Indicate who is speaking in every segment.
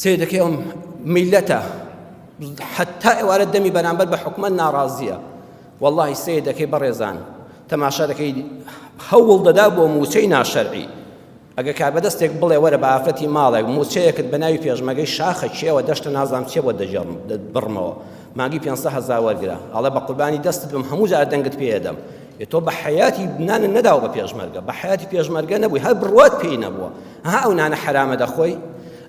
Speaker 1: سەیر دەکەی ئەم میلەتە حتا ئێوارە دەمی بەرامبەر بە حکومەت ناڕازیە واللهی سەیر دەکەی بەڕێزان تەماشا دەکەی هەوڵ دەدا بۆ موچەی ناشەرعی ئەگە کاربەدەستێک بڵێ وەرە بە ئافرەتی ماڵێک موچەیەکت بە ناوی پێشمەگەی شاخە کێوە دەشتە نازام چێ بۆ دەگێڕم بڕمەوە مانگی 500 هەزار وەرگرە ئەڵێ بە قوربانی دەستت بم هەموو جار دەنگت پێ دەم تۆ بە حەیاتی نانت نەداوە بە پێشمەرگە بە حەیاتی پێشمەرگە نەبووی هەر بڕوات پێی نەبووە ها ئەو نانە حەرامە دەخۆی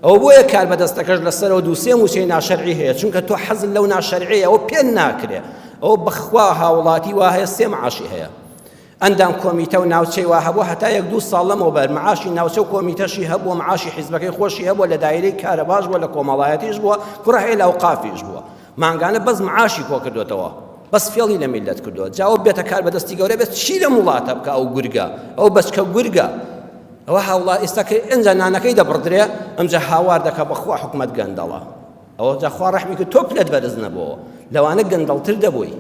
Speaker 1: ئەوە بۆیە کار بەدەستەکەش لەسەرەوە دووسێ موچەی ناشەرعی هەیە چونکە تۆ حەزت لەو ناشەرعیە ئەوە پێ ناکرێ ئەوە بەخوا هاوڵاتی وا هەیە سێ معاشی هەیە ئەندام کۆمیتە و ناوچەی وا هەبوو هەتا یەک دوو ساڵ لەمەوبەر معاشی ناوچە و کۆمیتەشی هەبووە معاشی حیزبەکەی خۆشی هەبووە لە دایرەی کارەباش بووە لە کۆمەڵایەتیش بووە کوڕە هەیە لە ئەوقافیش بووە مانگانە بەس معاشی کۆ کردوێتەوە بەس فێڵی لە میلەت کردووە جاوە بێتە کار بەدەستی گەورە بێت چی لەم وڵاتە بکە ئەو گورگە ئەو بەچکە گورگە ئەوە هاوڵا ئێستا کە ئینجا نانەکەی دەبڕدرێ ئەمجا هاوار دەکە بەخوا حکومەت گەندەڵە ئەوە جا خوا ڕەحمی کرد تۆ پلەت بەرز نەبووەوە لەوانە گەندەڵتر دەبووی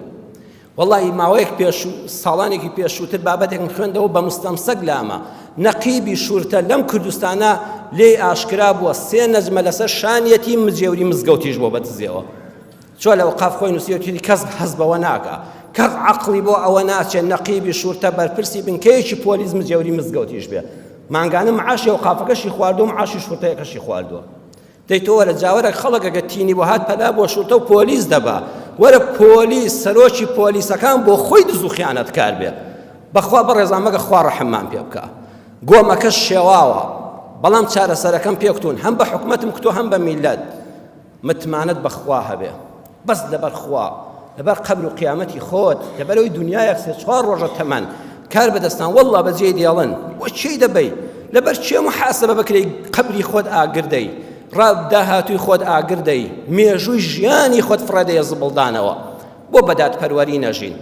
Speaker 1: وەڵی ماوەیەک پێش ساڵانێکی پێشووتر بابەتێکم خوێندەوە بە مستەمسەک لامە نەقیبی شورتە لەم کوردستانە لێی ئاشکرا بووە سێ نەجمە لەسەر شانیەتی مجێوری مزگەوتیش بۆ بەدزیەوە چۆ لە ئەوقاف خۆی نووسیوەتی کەس هەست بەوە ناکا کەس عەقڵی بۆ ئەوە ناچێت نەقیبی شورتە بەرپرسی بنکەیەکی پۆلیس مجێوری مزگەوتیش بێ مانگانە معاشی ئەوقافەکەشی خواردووە معاشی شورتەیەکەشی خواردووە دەی تۆ وەرە جاوەرە خەڵک ئەگە تینی بۆ هات پەنا بۆ شورتە و پۆلیس دەبا وەرە پۆلیس سەرۆکی پۆلیسەکان بۆ خۆی دز و خیانەتکار بێ بەخوا بەڕێزان مەگە خوا ڕەحممان پێ بکە گۆمەکە شێواوە بەڵام چارەسەرەکەم پێکتون هەم بە حکومەتم کتۆ هەم بە میلەت متمانەت بە خوا هەبێ بەس لەبەر خوا لەبەر قەبر و قیامەتی خۆت لەبەرەوەی دنیایەک سێ چوار ڕۆژە تەمەن کار بەدەستان والله بەجێی دێڵن بۆ چی دەبەی لەبەر چێ محاسبە بکرێ قەبری خۆت ئاگر دەی ڕاب داهاتووی خۆت ئاگر دەی مێژووی ژیانی خۆت فڕێدەیە زبڵدانەوە بۆ بەدادپەروەری نەژین.